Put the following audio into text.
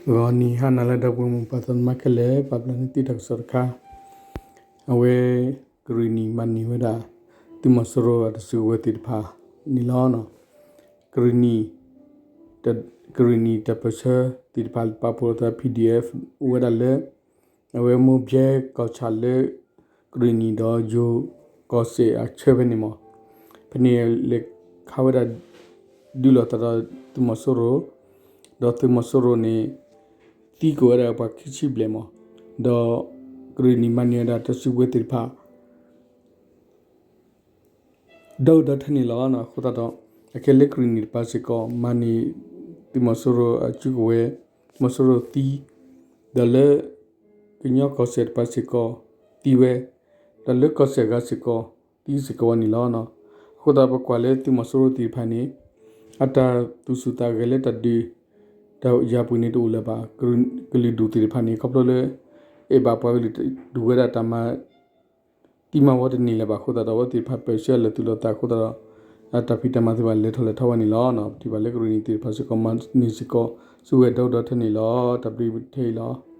ဂီၤနံၤဟါနၤလၢအဂ့ၤ ဒီပုၢ်ဝဲၢ်မိၢ်ပၢ်သရၣ်သမါခဲလၢာ်, ပာ်ဖျါန့ၢ်သုတၢ်ကစီၣ်တခါ, အဝဲ ကရံၣ်နံၣ်မၤန့ၢ်ဝဲဒၣ် သုးမီၤစိရိၤအတၢ်စုကဝဲၤသ့ၣ်တဖၣ်န့ၣ်လီၤ. ကရံၣ်နံၣ် ကရံၣ်နံၣ်တၢ်ပၢၢ်ဆၢသ့ၣ်တဖၣ် ပာ်ဖှိၣ်လီၤသး P D F အိၣ်ဝဲဒၣ်လၢ အဝဲမိၢ်ဘဲကီၢ်ဆၣ်လၢ ကရံၣ်နံၣ်ဒီးယိၤကီၢ်စဲၣ်အဆၢဖဲန့ၣ်မး, ဖဲန့ၣ်လဲၤခးဝဲဒၣ် ဒုးလိာ်သးဒီးသုးမီၤစိရိၤ, ဒီးသုးမီၤစိရိၤန့ၣ် သံကွံာ်ဝဲဒၣ်ပှၤခံဆံဘျဲၣ်မး, ဒီးကရံၣ်နံၣ်မၤန့ၢ်ဝဲဒၣ်တၢ်စုကဝဲၤသ့ၣ်တဖၣ် ဒီဒူၣ်ဒီထၢန့ၣ်လီၤ. အဃိသတးဒီး အခဲလၢကရံၣ်နံၣ်တဖၣ်စ့ၢ်ကီး မၤန့ၢ်သုးမီၤစိရိၤအစုကဝဲၤ, သုးမီၤစိရိၤသံ, ဒီးလၢ ကညီကီၢ်စဲၣ်တဖၣ်စ့ၢ်ကီး သံဝဲ, ဒီးလၢကီၢ်စဲၣ်အဂၤစ့ၢ်ကီး သံစ့ၢ်ကီးဝဲန့ၣ်လီၤ. အဃိသတးဒီးပကွၢ်လၢသုးမီၤစိရိၤသ့ၣ်တဖၣ်န့ၣ် အတၢ်သူၣ်ဆူၣ်သးဂဲၤလၢတၢ်ဒုး တၢ်ယၤပူၤန့ၣ်တအိၣ်လၢၤဘၣ်. ကလုာ်ဒူၣ်သ့ၣ်တဖၣ်န့ၣ် ခီဖျိလၢ အဲၣ်ဘၣ်ပှၤကလုာ်ဒူၣ်ဝဲဒၣ်တၢ်မၤ တံၢ်မၤဝီတန့ၢ်လၢၤဘၣ်အဃိသတးဒီး အဝဲသ့ၣ်တဖၣ်ပၢၢ်ဆၢအလီၢ်သူၣ်လီၢ်သးအဃိသတးဒီး တၢ်ဖံးတၢ်မၤသ့ၣ်တဖၣ်လဲၤထီၣ်လဲၤထီဝဲန့ၣ်လီၤ. ပထံၣ်ဘၣ်လၢကရံၣ်နံၣ်သ့ၣ်တဖၣ်စ့ၢ်ကီး မၤန့ၢ်စ့ၢ်ကီး စုကဝဲၤဒီဒူၣ်ဒီထၢန့ၣ်လီၤ. တၢ်ဘျုးထဲအံၤလီၤ.